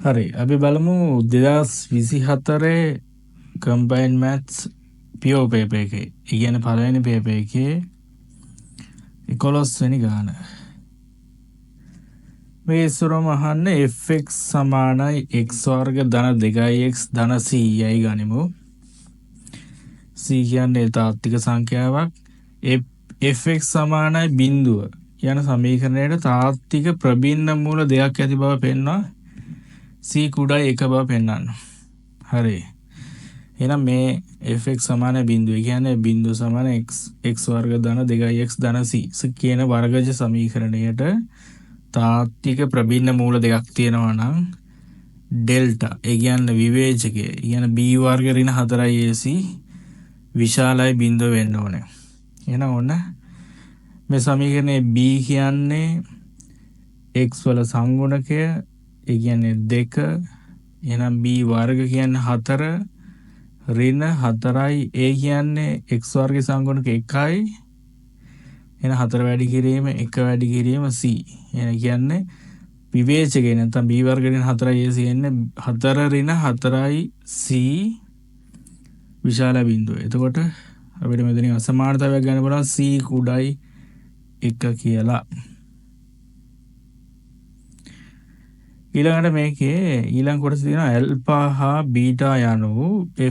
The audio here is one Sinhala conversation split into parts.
හරි, අපි බලමු 2024 කම්බයින් මැත්ස් පියෝ පේපර් එකේ. ඒ කියන්නේ පළවෙනි පේපර් එකේ 11 වෙනි ගාන. මේ ඉස්සරම අහන්නේ fx සමානයි x වර්ග ධන 2x ධන c යයි ගනිමු. C කියන්නේ තාත්වික සංඛ්‍යාවක්. Fx සමානයි බිඳුව යන සමීකරණයට තාත්වික ප්‍රභින්න මූල දෙකක් ඇති බව පෙන්වා c කුඩායි 1 බව පෙන්වන්න. හරි. එහෙනම් මේ fx සමානයි බිඳුව. ඒ කියන්නේ බිඳුව සමාන x x වර්ග ධන 2x ධන c කියන වර්ගජ සමීකරණයට තාත්වික ප්‍රභින්න මූල දෙකක් තියෙනවා නම් ඩෙල්ටා ඒ කියන්නේ විවේචකය, ඒ කියන්නේ b වර්ග ඍණ 4ac විශාලයි බිඳුව වෙන්න ඕනේ. එහෙනම් ඔන්න මේ සමීකරණයේ b කියන්නේ x වල සංගුණකය, ඒ කියන්නේ 2. එහෙනම් b වර්ග කියන්නේ 4 ඍණ 4යි a කියන්නේ x වර්ග සංගුණක 1යි. එහෙනම් 4 වැඩි කිරීම 1 වැඩි කිරීම c. එහෙනම් කියන්නේ විවේචකය නැත්නම් b වර්ග ඍණ 4යි ac එන්නේ 4 ඍණ 4යි c විශාල බිඳුව. එතකොට අපිට මෙතනින් අසමානතාවයක් ගන්න පුළුවන් c කුඩයි 1 කියලා. ඊළඟට මේකේ ඊළඟ කොටස තියෙනවා ඇල්ෆා හා බීටා යනු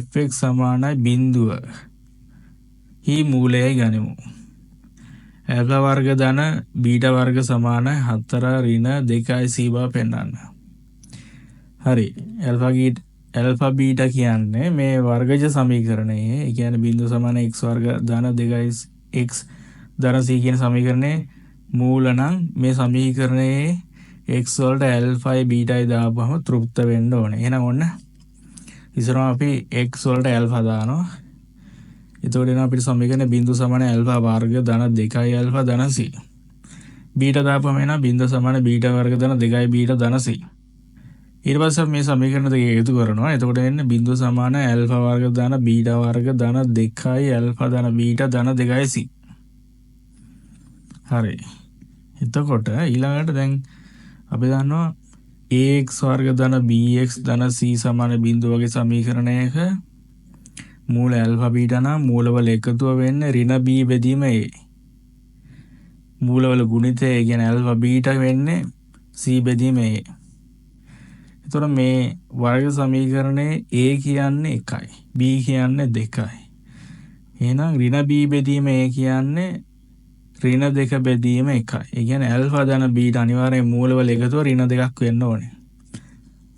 fx සමානයි බිඳුව හි මූලයයි ගනිමු. ඇල්ෆා වර්ග ධන බීටා වර්ග සමානයි 4 ඍණ 2යි c බව පෙන්වන්න. හරි. ඇල්ෆා බීටා කියන්නේ මේ වර්ගජ සමීකරණයේ, ඒ කියන්නේ බිඳුව සමාන x වර්ග ධන 2යි x ධන c කියන සමීකරණයේ මූල නම් මේ සමීකරණයේ x වලට ඇල්ෆායි බීටායි දාපුවම තෘප්ත වෙන්න ඕනේ. එහෙනම් ඔන්න ඉස්සරම අපි x වලට ඇල්ෆා දානවා. එතකොට එනවා අපිට සමීකරණ බිඳුව සමාන ඇල්ෆා වර්ග ධන 2යි ඇල්ෆා ධන c. බීටා දාපුවම එනවා බිඳුව සමාන බීටා වර්ග ධන 2යි බීටා ධන c. ඊට පස්සේ අපි මේ සමීකරණ දෙක එකතු කරනවා. එතකොට එන්නේ බිඳුව සමාන ඇල්ෆා වර්ග ධන බීටා වර්ග ධන 2යි ඇල්ෆා ධන බීටා ධන 2යි c. හරි. එතකොට ඊළඟට දැන් අපි දන්නවා ax වර්ග ධන bx ධන c සමාන බිඳුව වගේ සමීකරණයක මූල ඇල්ෆා බීටා නම් මූලවල එකතුව වෙන්නේ ඍණ b බෙදීම a. මූලවල ගුණිතය ඒ කියන්නේ ඇල්ෆා බීටා වෙන්නේ c බෙදීම a. එතකොට මේ වර්ග සමීකරණයේ a කියන්නේ 1යි b කියන්නේ 2යි. එහෙනම් ඍණ b බෙදීම a කියන්නේ ඍණ 2 බෙදීම 1යි. ඒ කියන්නේ ඇල්ෆා ධන බීටා අනිවාර්යයෙන් මූලවල එකතුව ඍණ 2ක් වෙන්න ඕනේ.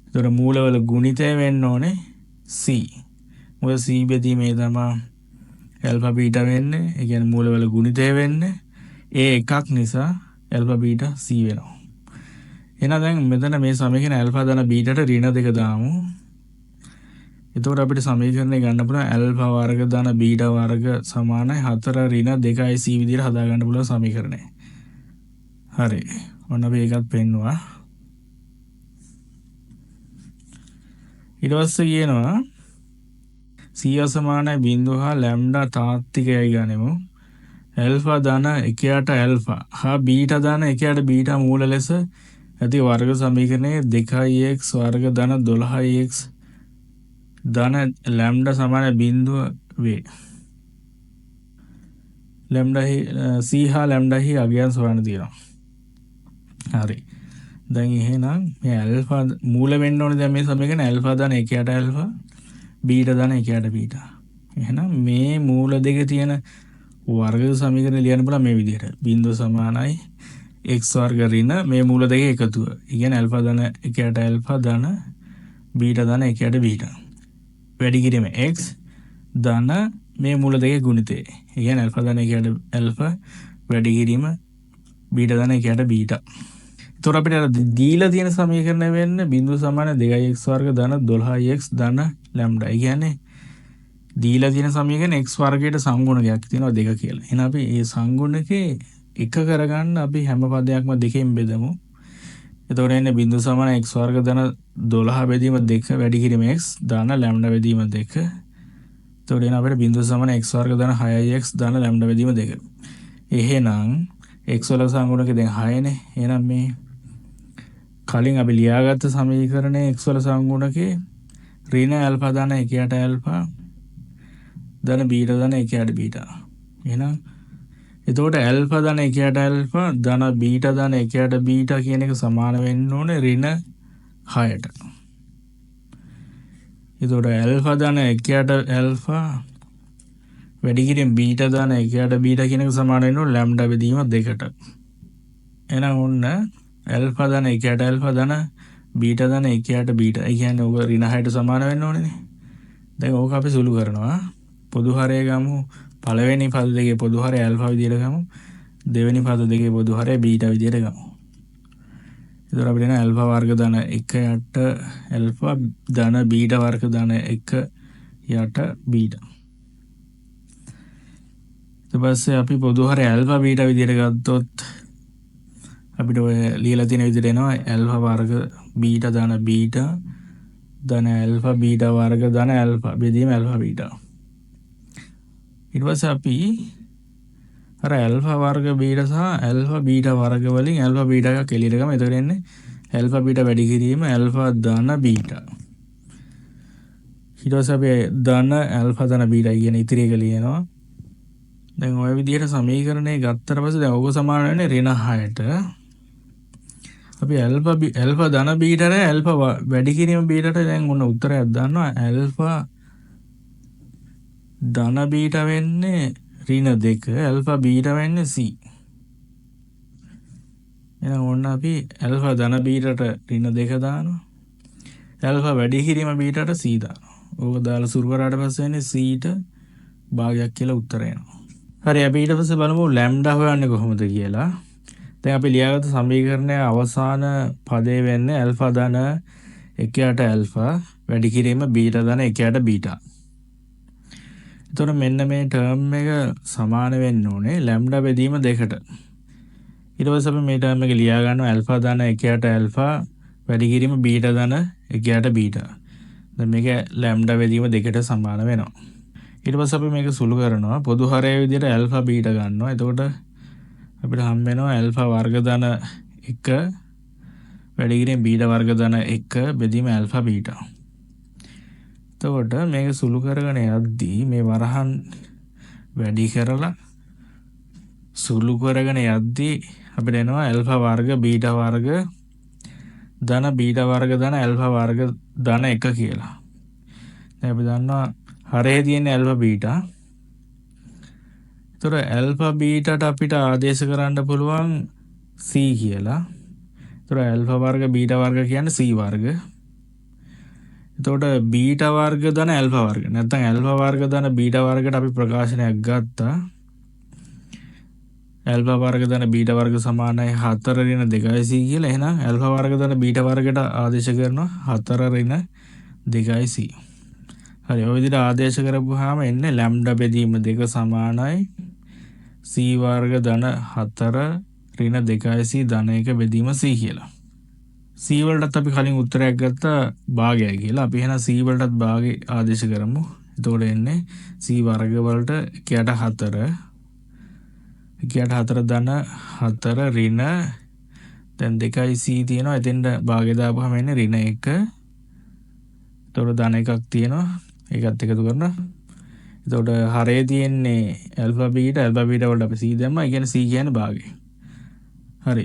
එතකොට මූලවල ගුණිතය වෙන්න ඕනේ c. මොකද c බෙදීම a තමා ඇල්ෆා බීටා වෙන්නේ. ඒ කියන්නේ මූලවල ගුණිතය වෙන්නේ a එකක් නිසා ඇල්ෆා බීටා c වෙනවා. එහෙනම් දැන් මෙතන මේ සමීකරණ ඇල්ෆා ධන බීටාට ඍණ 2 දාමු. එතකොට අපිට සමීකරණය ගන්න පුළුවන් ඇල්ෆා වර්ග ධන බීටා වර්ග සමානයි 4 ඍණ 2යි c විදිහට හදා ගන්න පුළුවන් සමීකරණය. හරි. ඔන්න අපි ඒකත් පෙන්නුවා. ඊට පස්සේ කියනවා c අසමානයි බිඳුව හා ලැම්ඩා තාත්විකයයි ගනිමු. ඇල්ෆා ධන 1 ඇල්ෆා හා බීටා ධන 1 බීටා මූල ලෙස ඇති වර්ග සමීකරණයේ 2x වර්ග ධන 12x ධන ලැම්ඩා සමාන බිඳුව වේ. ලැම්ඩා හි c හා ලැම්ඩා හි අගයන් සොයන්න තියෙනවා. හරි. දැන් එහෙනම් මේ ඇල්ෆා මූල වෙන්න ඕනේ දැන් මේ සමීකරණ ඇල්ෆා ධන 1 ඇල්ෆා බීටා ධන 1 බීටා. එහෙනම් මේ මූල දෙක තියෙන වර්ග සමීකරණ ලියන්න පුළුවන් මේ විදිහට. බිඳුව සමානයි x වර්ග ඍණ මේ මූල දෙකේ එකතුව. ඒ කියන්නේ ඇල්ෆා ධන 1 ඇල්ෆා ධන බීටා ධන 1 බීටා. වැඩි කිරීම x ධන මේ මූල දෙකේ ගුණිතය. ඒ කියන්නේ ඇල්ෆා ධන 1 ඇල්ෆා වැඩි කිරීම බීටා ධන 1 බීටා. එතකොට අපිට අර දීලා තියෙන සමීකරණය වෙන්නේ බිඳුව සමාන 2x වර්ග ධන 12x ධන ලැම්ඩා. ඒ කියන්නේ දීලා තියෙන සමීකරණ x වර්ගයට සංගුණකයක් තියෙනවා 2 කියලා. එහෙනම් අපි මේ සංගුණකේ එක කරගන්න අපි හැම පදයක්ම දෙකෙන් බෙදමු. එතකොට එන්නේ බිඳුව සමාන x වර්ග ධන 12 බෙදීම 2 වැඩි කිරීම x ධන ලැම්ඩා බෙදීම 2. එතකොට එන අපිට බිඳුව සමාන x වර්ග ධන 6x ධන ලැම්ඩා බෙදීම 2. එහෙනම් x වල සංගුණකේ දැන් 6 නේ. එහෙනම් මේ කලින් අපි ලියාගත්ත සමීකරණය x වල සංගුණකේ ඍණ ඇල්ෆා ධන 1 යට ඇල්ෆා ධන බීටා ධන 1 යට බීටා. එහෙනම් එතකොට ඇල්ෆා ධන 1 යට ඇල්ෆා ධන බීටා ධන 1 යට බීටා කියන එක සමාන වෙන්න ඕනේ ඍණ 6ට. එතකොට ඇල්ෆා ධන 1 යට ඇල්ෆා වැඩි කිරීම බීටා ධන 1 යට බීටා කියන එක සමාන වෙන්න ඕනේ ලැම්ඩා බෙදීම 2ට. එහෙනම් ඔන්න ඇල්ෆා ධන 1 යට ඇල්ෆා ධන බීටා ධන 1 යට බීටා. ඒ කියන්නේ ඔක ඍණ 6ට සමාන වෙන්න ඕනේනේ. දැන් ඕක අපි සුළු කරනවා. පොදු හරය ගමු. පළවෙනි පද දෙකේ පොදු හරය ඇල්ෆා විදියට ගමු. දෙවෙනි පද දෙකේ පොදු හරය බීටා විදියට ගමු. එතකොට අපිට එන ඇල්ෆා වර්ග ධන 1 යට ඇල්ෆා ධන බීටා වර්ග ධන 1 යට බීටා. ඊට පස්සේ අපි පොදු හරය ඇල්ෆා බීටා විදියට ගත්තොත් අපිට ඔය ලියලා තියෙන විදිහට එනවා ඇල්ෆා වර්ග බීටා ධන බීටා ධන ඇල්ෆා බීටා වර්ග ධන ඇල්ෆා බෙදීම ඇල්ෆා බීටා. ඊට පස්සේ අපි අර ඇල්ෆා වර්ග බීටා සහ ඇල්ෆා බීටා වර්ග වලින් ඇල්ෆා බීටා එකක් එළියට ගමු. එතකොට එන්නේ ඇල්ෆා බීටා වැඩි කිරීම ඇල්ෆා ධන බීටා. ඊට පස්සේ අපි ධන ඇල්ෆා ධන බීටා කියන ඉතිරි එක ලියනවා. දැන් ඔය විදිහට සමීකරණය ගත්තට පස්සේ දැන් ඔක සමාන වෙන්නේ ඍණ 6ට. අපි ඇල්ෆා ධන බීටාට ඇල්ෆා වැඩි කිරීම බීටාට දැන් ඔන්න උත්තරයක් දන්නවා. ඇල්ෆා ධන බීටා වෙන්නේ ඍණ 2, ඇල්ෆා බීටා වෙන්නේ C. එහෙනම් ඔන්න අපි ඇල්ෆා ධන බීටාට ඍණ 2 දානවා. ඇල්ෆා වැඩි කිරීම බීටාට C දානවා. ඕක දාලා සුරු කරාට පස්සේ වෙන්නේ C ට භාගයක් කියලා උත්තර එනවා. හරි, අපි ඊට පස්සේ බලමු ලැම්ඩා හොයන්නේ කොහොමද කියලා. දැන් අපි ලියාගත්ත සමීකරණයේ අවසාන පදේ වෙන්නේ ඇල්ෆා ධන 1 යට ඇල්ෆා වැඩි කිරීම බීටා ධන 1 යට බීටා. එතකොට මෙන්න මේ ටර්ම් එක සමාන වෙන්න ඕනේ ලැම්ඩා බෙදීම 2ට. ඊට පස්සේ අපි මේ ටර්ම් එක ලියා ගන්නවා ඇල්ෆා ධන 1 යට ඇල්ෆා වැඩි කිරීම බීටා ධන 1 යට බීටා. දැන් මේක ලැම්ඩා බෙදීම 2ට සමාන වෙනවා. ඊට පස්සේ අපි මේක සුළු කරනවා. පොදු හරය විදිහට ඇල්ෆා බීටා ගන්නවා. එතකොට අපිට හම්බ වෙනවා ඇල්ෆා වර්ග ධන 1 වැඩි කිරීම බීටා වර්ග ධන 1 බෙදීම ඇල්ෆා බීටා. එතකොට මේක සුළු කරගෙන යද්දී මේ වරහන් වැඩි කරලා සුළු කරගෙන යද්දී අපිට එනවා ඇල්ෆා වර්ග බීටා වර්ග ධන බීටා වර්ග ධන ඇල්ෆා වර්ග ධන 1 කියලා. දැන් අපි දන්නවා හරේ තියෙන ඇල්ෆා බීටා. එතකොට ඇල්ෆා බීටාට අපිට ආදේශ කරන්න පුළුවන් C කියලා. එතකොට ඇල්ෆා වර්ග බීටා වර්ග කියන්නේ C වර්ග. එතකොට බීටා වර්ග ධන ඇල්ෆා වර්ග. නැත්නම් ඇල්ෆා වර්ග ධන බීටා වර්ගයට අපි ප්‍රකාශනයක් ගත්තා. ඇල්ෆා වර්ග ධන බීටා වර්ග සමානයි 4 ඍණ 2 C කියලා. එහෙනම් ඇල්ෆා වර්ග ධන බීටා වර්ගයට ආදේශ කරනවා 4 ඍණ 2 C. හරි, ඔය විදිහට ආදේශ කරපුවාම එන්නේ ලැම්ඩා බෙදීම 2 සමානයි C වර්ග ධන 4 ඍණ 2 C ධන 1 බෙදීම C කියලා. C වලටත් අපි කලින් උත්තරයක් ගත්තා භාගයයි කියලා. අපි එහෙනම් C වලටත් භාගය ආදේශ කරමු. එතකොට එන්නේ C වර්ග වලට 1 යට 4 1 යට 4 ධන 4 ඍණ දැන් 2 C තියෙනවා. එතෙන්ට භාගය දාපුවාම එන්නේ ඍණ 1. එතකොට ධන එකක් තියෙනවා. ඒකත් එකතු කරනවා. එතකොට හරේ තියෙන්නේ ඇල්ෆා බීටා, ඇල්ෆා බීටා වලට අපි C දැම්මා. ඒ කියන්නේ C කියන්නේ භාගය. හරි.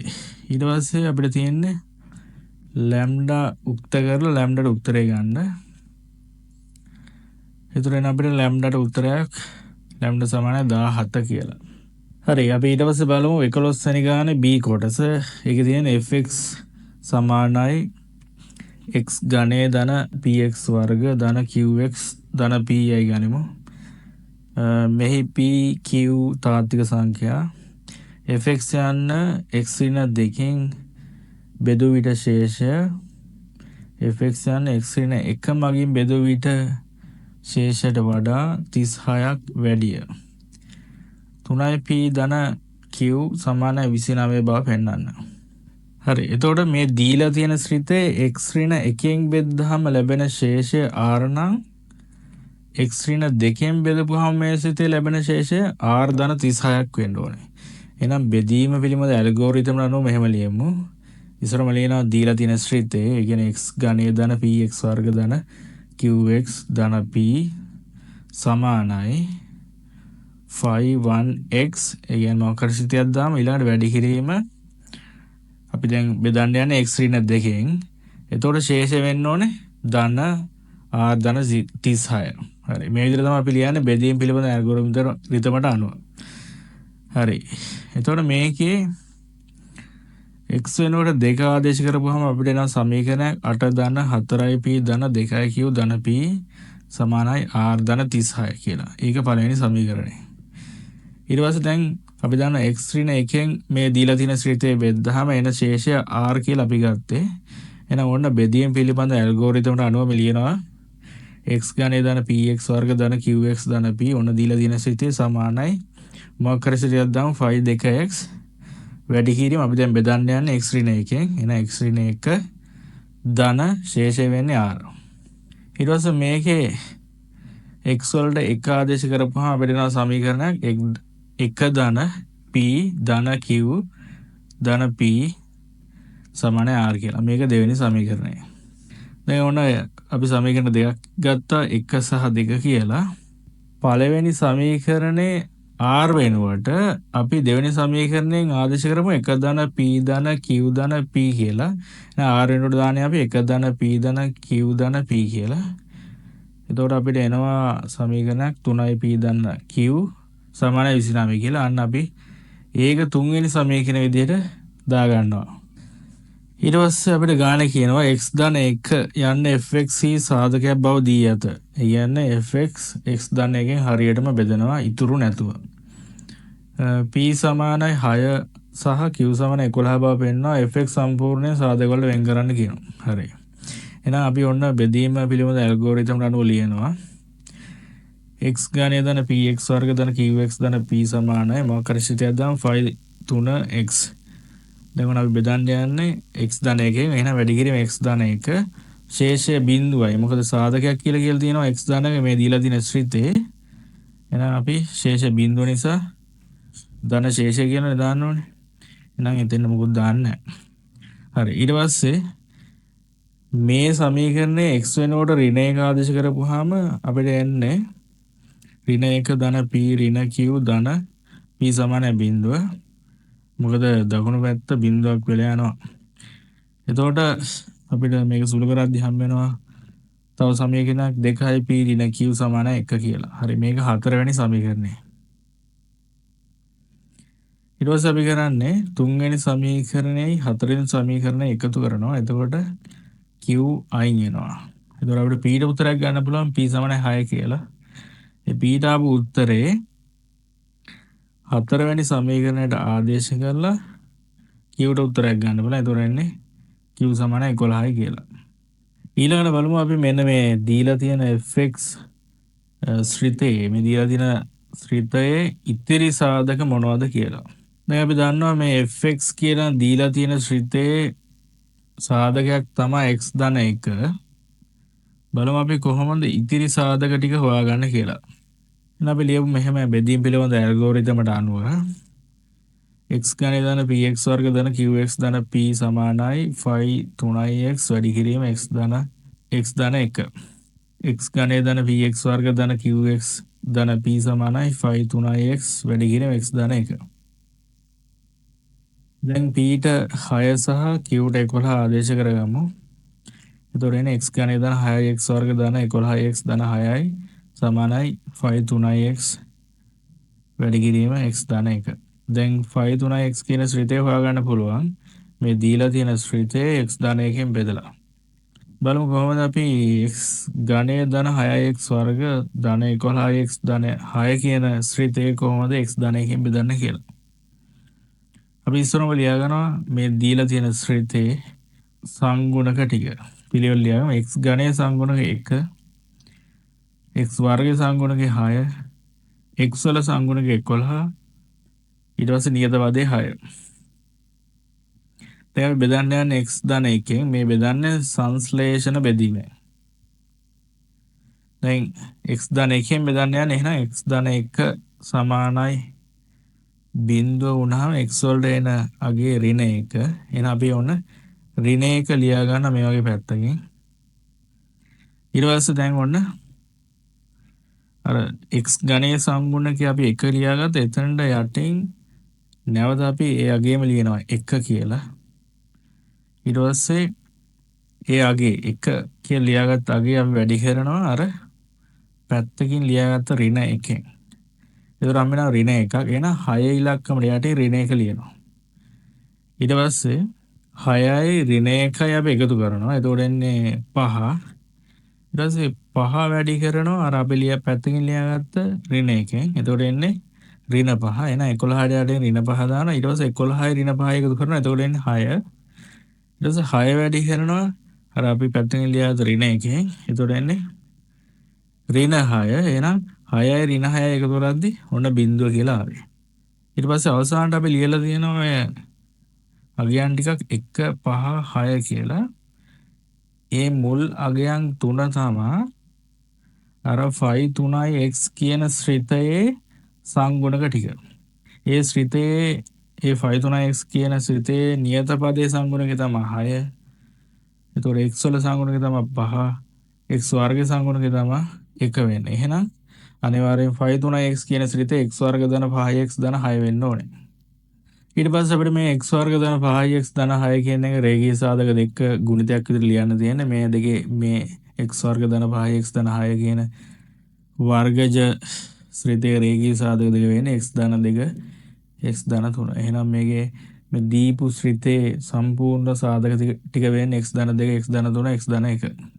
ඊට පස්සේ අපිට තියෙන්නේ ලැම්ඩා උක්ත කරලා ලැම්ඩාට උත්තරේ ගන්න. එතකොට එන අපිට ලැම්ඩාට උත්තරයක් ලැම්ඩා සමානයි 17 කියලා. හරි, අපි ඊට පස්සේ බලමු 11 වෙනි ගානේ B කොටස. ඒකේ තියෙන fx සමානයි x ඝනය ධන px වර්ග ධන qx ධන pi ගනිමු. මෙහි p q තාත්වික සංඛ්‍යා. fx යන්න x ඍණ 2කින් බෙදු විට ශේෂය fx යන්න x ඍණ 1 මගින් බෙදු විට ශේෂයට වඩා 36ක් වැඩිය. 3 p ධන q සමානයි 29 බව පෙන්වන්න. හරි, එතකොට මේ දීලා තියෙන ශ්‍රිතේ x ඍණ 1න් බෙද්දාම ලැබෙන ශේෂය r නම් x ඍණ 2න් බෙදපුවාම මේ ශ්‍රිතේ ලැබෙන ශේෂය r ධන 36ක් වෙන්න ඕනේ. එහෙනම් බෙදීම පිළිබඳ ඇල්ගොරිතම් අනුව මෙහෙම ලියමු. ඉස්සරම ලියනවා දීලා තියෙන ශ්‍රිතේ, ඒ කියන්නේ x ඝනය ධන px වර්ග ධන qx ධන p සමානයි 51x. ඒ කියන්නේ මොකක් හරි ශ්‍රිතයක් දාම ඊළඟට වැඩි කිරීම අපි දැන් බෙදන්න යන්නේ x ඍණ 2න්. එතකොට ශේෂ වෙන්න ඕනේ ධන r ධන 36. හරි, මේ විදිහට තමයි අපි ලියන්නේ බෙදීම පිළිබඳ ඇල්ගොරිතමට අනුව. හරි, එතකොට මේකේ x වෙනුවට 2 ආදේශ කරපුවාම අපිට එනවා සමීකරණයක් 8 ධන 4 p ධන 2 q ධන p සමානයි r ධන 36 කියලා. ඒක පළවෙනි සමීකරණය. ඊට පස්සේ දැන් අපි දන්නවා x ඍණ 1න් මේ දීලා තියෙන ශ්‍රිතේ බෙද්දාම එන ශේෂය r කියලා අපි ගත්තේ. එහෙනම් ඔන්න බෙදීම පිළිබඳ ඇල්ගොරිතමට අනුව මේ ලියනවා x ඝනය ධන px වර්ග ධන qx ධන p ඔන්න දීලා තියෙන ශ්‍රිතේ සමානයි මොකක් හරි ශ්‍රිතයක් දාමු 5 2x වැඩි කිරීම අපි දැන් බෙදන්න යන්නේ x ඍණ 1න්. එහෙනම් x ඍණ 1 ධන ශේෂය වෙන්නේ r. ඊට පස්සේ මේකේ x වලට 1 ආදේශ කරපුවාම අපිට එනවා සමීකරණයක් 1 ධන p ධන q ධන p සමානයි r කියලා. මේක දෙවෙනි සමීකරණය. දැන් ඔන්න අපි සමීකරණ දෙකක් ගත්තා 1 සහ 2 කියලා. පළවෙනි සමීකරණේ r වෙනුවට අපි දෙවෙනි සමීකරණයෙන් ආදේශ කරමු 1 ධන p ධන q ධන p කියලා. එහෙනම් r වෙනුවට දාන්නේ අපි 1 ධන p ධන q ධන p කියලා. එතකොට අපිට එනවා සමීකරණයක් 3 p ධන q සමානයි 29 කියලා. අන්න අපි ඒක තුන්වෙනි සමීකරණ විදිහට දාගන්නවා. ඊට පස්සේ අපිට ගාන කියනවා x ධන 1 යන්න fx හි සාධකයක් බව දී ඇත. ඒ කියන්නේ fx x ධන 1න් හරියටම බෙදෙනවා ඉතුරු නැතුව. p සමානයි 6 සහ q සමානයි 11 බව පෙන්වනවා. fx සම්පූර්ණයෙන් සාධක වලට වෙන් කරන්න කියනවා. හරි. එහෙනම් අපි ඔන්න බෙදීම පිළිබඳ ඇල්ගොරිතම් අනුව ලියනවා. x ඝනය ධන px වර්ග ධන qx ධන p සමානයි මොකක් හරි ශ්‍රිතයක් දාමු 5 3x. දැන් ඔන්න අපි බෙදන්න යන්නේ x ධන 1න්. එහෙනම් වැඩි කිරීම x ධන 1 ශේෂය බිඳුවයි. මොකද සාධකයක් කියලා කියලා තියෙනවා x ධන එක මේ දීලා තියෙන ශ්‍රිතේ. එහෙනම් අපි ශේෂ බිඳුව නිසා ධන ශේෂය කියලා දාන්න ඕනේ. එහෙනම් එතෙන් මොකුත් දාන්නේ නැහැ. හරි, ඊට පස්සේ මේ සමීකරණය x වෙනුවට ඍණ 1 ආදේශ කරපුවාම අපිට එන්නේ ඍණ 1 ධන p ඍණ q ධන p සමානයි බිඳුව. මොකද දකුණු පැත්ත බිඳුවක් වෙලා යනවා. එතකොට අපිට මේක සුළු කරද්දි හම් වෙනවා තව සමීකරණයක් 2 p ඍණ q සමානයි 1 කියලා. හරි, මේක හතරවෙනි සමීකරණය. ඊට පස්සේ අපි කරන්නේ තුන්වෙනි සමීකරණයයි හතරවෙනි සමීකරණය එකතු කරනවා. එතකොට q අයින් වෙනවා. එතකොට අපිට p ට උත්තරයක් ගන්න පුළුවන් p සමානයි 6 කියලා. ඒ p ට ආපු උත්තරේ හතරවෙනි සමීකරණයට ආදේශ කරලා q ට උත්තරයක් ගන්න පුළුවන්. එතකොට එන්නේ q සමානයි 11යි කියලා. ඊළඟට බලමු අපි මෙන්න මේ දීලා තියෙන fx ශ්‍රිතයේ මේ දීලා තියෙන ශ්‍රිතයේ ඉතිරි සාධක මොනවද කියලා. දැන් අපි දන්නවා මේ fx කියලා දීලා තියෙන ශ්‍රිතයේ සාධකයක් තමයි x ධන 1. බලමු අපි කොහොමද ඉතිරි සාධක ටික හොයාගන්න කියලා. එහෙනම් අපි ලියමු මෙහෙම බෙදීම පිළිබඳ ඇල්ගොරිතමට අනුව x ඝනය ධන px වර්ග ධන qx ධන p සමානයි 5 3x වැඩි කිරීම x ධන x ධන 1. x ඝනය ධන px වර්ග ධන qx ධන p සමානයි 5 3x වැඩි කිරීම x ධන 1. දැන් p ට 6 සහ q ට 11 ආදේශ කරගමු. එතකොට එන්නේ x ඝනය ධන 6x වර්ග ධන 11x ධන 6යි සමානයි 5 3x වැඩි කිරීම x ධන 1. දැන් 5 3x කියන ශ්‍රිතය හොයාගන්න පුළුවන් මේ දීලා තියෙන ශ්‍රිතය x ධන 1න් බෙදලා. බලමු කොහොමද අපි x ඝනය ධන 6x වර්ග ධන 11x ධන 6 කියන ශ්‍රිතය කොහොමද x ධන 1න් බෙදන්නේ කියලා. අපි ඉස්සරම ලියා ගන්නවා මේ දීලා තියෙන ශ්‍රිතේ සංගුණක ටික. පිළිවෙල ලියාගමු. x ඝනය සංගුණක 1, x වර්ග සංගුණක 6, x වල සංගුණක 11, ඊට පස්සේ නියත පදේ 6. දැන් අපි බෙදන්න යන්නේ x ධන 1න්. මේ බෙදන්නේ සංශ්ලේෂණ බෙදීමෙන්. දැන් x ධන 1න් බෙදන්න යන්නේ. එහෙනම් x ධන 1 සමානයි බිංදුව වුණාම x වලට එන අගේ ඍණ 1. එහෙනම් අපි ඔන්න ඍණ 1 ලියා ගන්න මේ වගේ පැත්තකින්. ඊට පස්සේ දැන් ඔන්න අර x ගණයේ සංගුණකේ අපි 1 ලියාගත්ත එතනට යටින් නැවත අපි ඒ අගේම ලියනවා 1 කියලා. ඊට පස්සේ ඒ අගේ 1 කියලා ලියාගත්ත අගේ අපි වැඩි කරනවා අර පැත්තකින් ලියාගත්ත ඍණ 1ෙන්. ඒතර හම්බ වෙනවා ඍණ 1ක්. එහෙනම් 6 ඉලක්කමට යටින් ඍණ 1 ලියනවා. ඊට පස්සේ 6යි ඍණ 1යි අපි එකතු කරනවා. එතකොට එන්නේ 5. ඊට පස්සේ 5 වැඩි කරනවා අර අපි පැත්තකින් ලියාගත්ත ඍණ 1ෙන්. එතකොට එන්නේ ඍණ 5. එහෙනම් 11ට යටින් ඍණ 5 දානවා. ඊට පස්සේ 11යි ඍණ 5 එකතු කරනවා. එතකොට එන්නේ 6. ඊට පස්සේ 6 වැඩි කරනවා අර අපි පැත්තකින් ලියාගත්ත ඍණ 1ෙන්. එතකොට එන්නේ ඍණ 6. එහෙනම් 6යි ඍණ 6යි එකතු කරද්දි ඔන්න බිංදුව කියලා ආවේ. ඊට පස්සේ අවසානට අපි ලියලා තියෙනවා ඔය අගයන් ටිකක් 1 5 6 කියලා. ඒ මුල් අගයන් තුන තමා අර 5 3යි x කියන ශ්‍රිතයේ සංගුණක ටික. ඒ ශ්‍රිතයේ ඒ 5 3යි x කියන ශ්‍රිතයේ නියත පදයේ සංගුණකය තමයි 6. එතකොට x වල සංගුණකය තමයි 5. x වර්ගයේ සංගුණකය තමයි 1 වෙන්නේ. එහෙනම් අනිවාර්යෙන් 5 3යි x කියන ශ්‍රිතයේ x වර්ග ධන 5x ධන 6 වෙන්න ඕනේ. ඊට පස්සේ අපිට මේ x වර්ග ධන 5x ධන 6 කියන එක රේඛීය සාධක දෙක ගුණිතයක් විදිහට ලියන්න තියෙන්නේ. මේ දෙකේ මේ x වර්ග ධන 5x ධන 6 කියන වර්ගජ ශ්‍රිතයේ රේඛීය සාධක දෙක වෙන්නේ x ධන 2 x ධන 3. එහෙනම් මේකේ මේ දීපු ශ්‍රිතයේ සම්පූර්ණ සාධක ටික වෙන්නේ x ධන 2 x ධන 3 x ධන 1.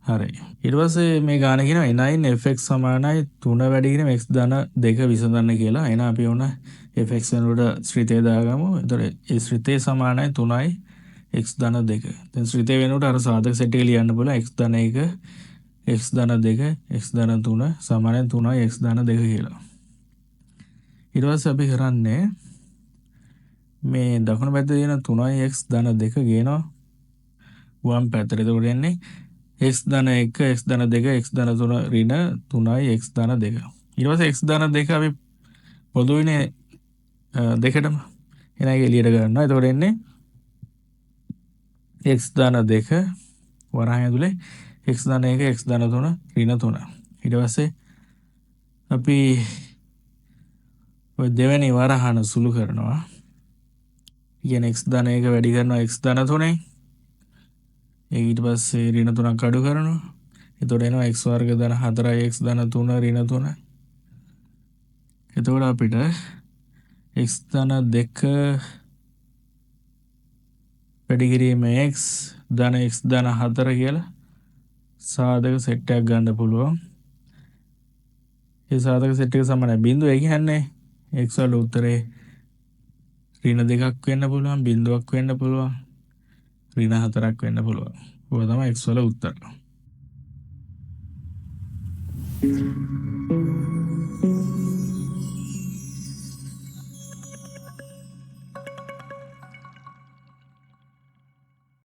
හරි. ඊට පස්සේ මේ ගාන කියනවා n fx සමානයි 3 වැඩි කිරීම x ධන 2 විසඳන්න කියලා. එහෙනම් අපි ඔන්න fx වෙනුවට ශ්‍රිතය දාගමු. එතකොට ඒ ශ්‍රිතය සමානයි 3යි x ධන 2. දැන් ශ්‍රිතය වෙනුවට අර සාධක සෙට් එක ලියන්න පුළුවන් x ධන 1 x ධන 2 x ධන 3 සමානයි 3යි x ධන 2 කියලා. ඊට පස්සේ අපි කරන්නේ මේ දකුණු පැත්තේ තියෙන 3යි x ධන 2 ගේනවා වම් පැත්තට. එතකොට එන්නේ x ධන 1 x ධන 2 x ධන 3 ඍණ 3යි x ධන 2. ඊට පස්සේ x ධන 2 අපි පොදුයිනේ දෙකටම. එහෙනම් ඒක එළියට ගන්නවා. එතකොට එන්නේ x ධන 2 වරහන් ඇතුලේ x ධන 1 x ධන 3 ඍණ 3. ඊට පස්සේ අපි ඔය දෙවෙනි වරහන සුළු කරනවා. කියන්නේ x ධන 1 වැඩි කරනවා x ධන 3ෙන්. ඒක ඊට පස්සේ ඍණ 3ක් අඩු කරනවා. එතකොට එනවා x වර්ග ධන 4යි x ධන 3 ඍණ 3. එතකොට අපිට x ධන 2 වැඩි කිරීම x ධන x ධන 4 කියලා සාධක සෙට් එකක් ගන්න පුළුවන්. ඒ සාධක සෙට් එක සමානයි බිංදුව. ඒ කියන්නේ x වල උත්තරේ ඍණ 2ක් වෙන්න පුළුවන්, බිංදුවක් වෙන්න පුළුවන්, ඍණ 4ක් වෙන්න පුළුවන්. ඔය තමයි x වල උත්තර.